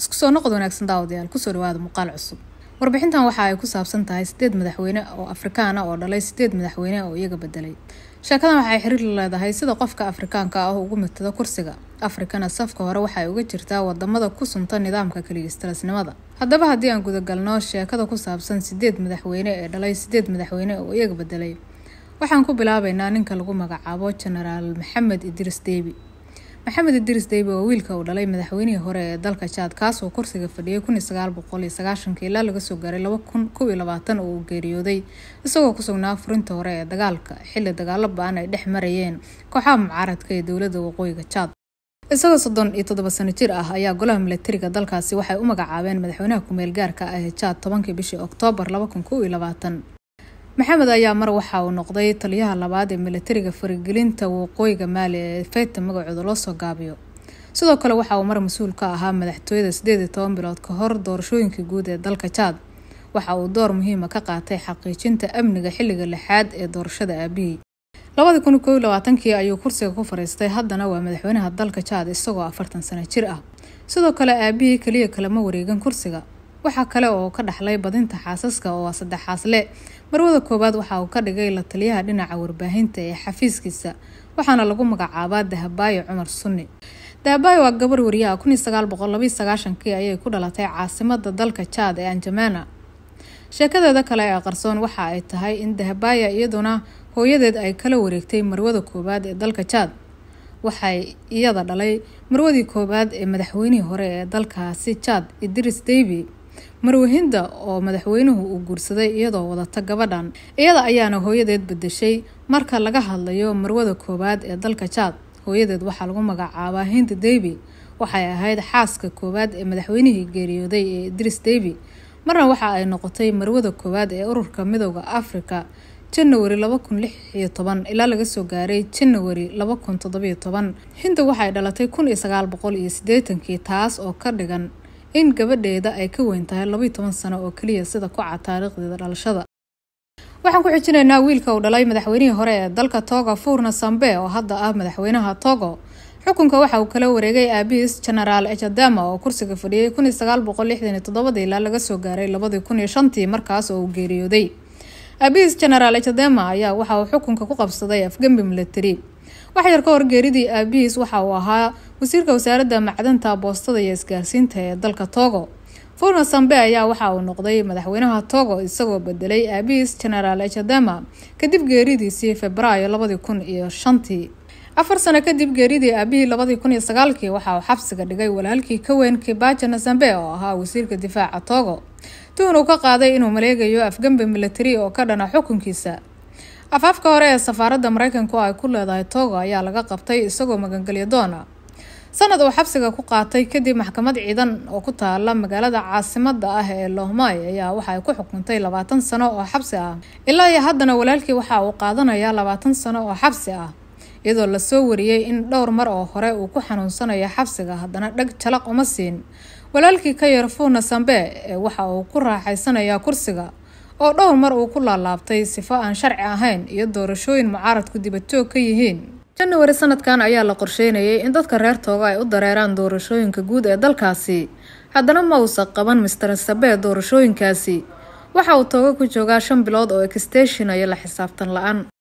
Isku soo noqod wanaagsan daawadayaal, kusoo dhawaada muuqaal cusub. Warbixintan waxa ay ku saabsan tahay 8 madaxweyne oo Afrikaan ah oo dhalay 8 madaxweyne oo iyaga bedelay. Sheekadan waxay xiriir la leedahay sida qofka Afrikaanka ah ugu matada kursiga. Afrikana safka hore waxay uga jirtaa wadamada ku sunta nidaamka kaligiistalesnimada. Haddaba haddii aan gudagalno sheekada ku saabsan 8 madaxweyne ee dhalay 8 madaxweyne oo iyaga bedelay, waxaan ku bilaabeynaa ninka lagu magacaabo Genaraal Maxamed Idris Deby. Maxamed Idris Deby waa wiilka uu dhalay madaxweynihii hore ee dalka Chad, kaasoo kursiga fadhiyay 1990 ilaa laga soo gaaray 2021 oo uu geeriyooday isagoo ku sugnaa furinta hore ee dagaalka, xilli dagaalo ba'an ay dhex marayeen kooxaha mucaaradka ee dowladda waqooyiga Chad. Isagoo 37 sano jir ah ayaa golaha milatariga dalkaasi waxay u magacaabeen madaxweynaha ku-meel gaarka ah ee Chad 10kii bishii Oktoobar 2021. Maxamed ayaa mar waxa uu noqday taliyaha labaad ee milatariga faragelinta waqooyiga Maali ee FETA magacooda loo soo gaabiyo. Sidoo kale waxa uu mar mas-uul ka ahaa madaxtooyada 18 bilood ka hor doorashooyinkii guud ee dalka Chad. Waxa uu door muhiim ah ka qaatay xaqiijinta amniga xilliga lixaad ee doorashada aabihii. 2021 ayuu kursiga ku fariistay, haddana waa madaxweynaha dalka Chad isagoo 40 sano jir ah. Sidoo kale aabihii kaliya kalama wareegin kursiga. Waxa kale oo ka dhaxlay badinta xaasaska oo 3 xaasle. Marwada koowaad waxa uu ka dhigay la taliyaha dhinaca warbaahinta ee xafiiskiisa, waxaana lagu magacaabaa Dahabayo Cumar Sunni. Dahabayo waa gabar wariyaha 1992 ayay ku dhalatay caasimadda dalka Chad ee N'Djamena. Sheekadeeda kale ee qarsoon waxa ay tahay in Dahabaya iyaduna hooyadeed ay kala wareegtay marwada koowaad ee dalka Chad. Waxay iyada dhalay marwadii koowaad ee madaxweynihii hore ee dalkaasi Chad, Idris Deby. Marwahinda oo madaxweynuhu uu guursaday iyadoo wadata gabadhan, iyada ayaana hooyadeed bedeshay. Marka laga hadlayo marwada koowaad ee dalka Chad, hooyadeed waxaa lagu magacaabaa Hinda Deby. Waxay ahayd xaaska koowaad ee madaxweynihii geeriyooday ee Idris Deby. Marna waxa ay noqotay marwada koowaad ee ururka Midowga Afrika January 2016 ilaa laga soo gaaray January 2017. Hinda waxay dhalatay 1980, taas oo ka dhigan in gabadheeda ay ka weyn tahay 12 sano oo kaliya sida ku cad taariikhdeeda dhalashada. Waxaan ku xijinaynaa wiilka uu dhalay madaxweynihii hore ee dalka Togo, Furna Sambe, oo hadda ah madaxweynaha Togo. Xukunka waxa uu kala wareegay aabihiis Genaraal Echadama oo kursiga fadhiyay 1967 ilaa laga soo gaaray 2005, markaas oo uu geeriyooday. Aabihiis Genaraal Echadama ayaa waxa uu xukunka ku qabsaday afgembi milatari. Wax yar ka hor geeridii aabihiis waxa uu ahaa wasiirka wasaaradda macdanta, boostada iyo isgaarsiinta ee dalka Togo. Furna Sambe ayaa waxa uu noqday madaxweynaha Togo isagoo bedelay aabihiis Genaraal Echadama kadib geeridiisii Febraayo 2005. 4 sano kadib geeridii aabihii 2009 waxa uu xabsiga dhigay walaalkii ka weyn Kibaja Sambe oo ahaa wasiirka difaaca Togo. Tuhun uu ka qaaday inuu maleegayo afgembi milatari oo ka dhana xukunkiisa. Afaafka hore ee safaaradda Mareykanku ay ku leedahay Togo ayaa laga qabtay isagoo magangelyo doona. Sanad uu xabsiga ku qaatay kadib maxkamad ciidan oo ku taala magaalada caasimadda ah ee Lomé ayaa waxa ay ku xukuntay 20 sano oo xabsi ah. Ilaa iyo haddana walaalkii waxa uu qaadanayaa 20 sano oo xabsi ah, iyadoo la soo wariyay in dhowr mar oo hore uu ku xanuunsanayo xabsiga, haddana dhag jalaq uma siin. Walaalkii ka yar Furna Sambe ee waxa uu ku raaxaysanayaa kursiga oo dhowr mar uu ku laalaabtay sifo aan sharci ahayn iyo doorashooyin mucaaradku dibadjoog ka yihiin. January sanadkan ayaa la qorsheynayay in dadka reer Togo ay u dareeraan doorashooyinka guud ee dalkaasi. Haddana ma uusan qaban Mr. Sambe doorashooyinkaasi. Waxa uu Togo ku joogaa 5 bilood oo extension iyo la xisaabtan la'aan.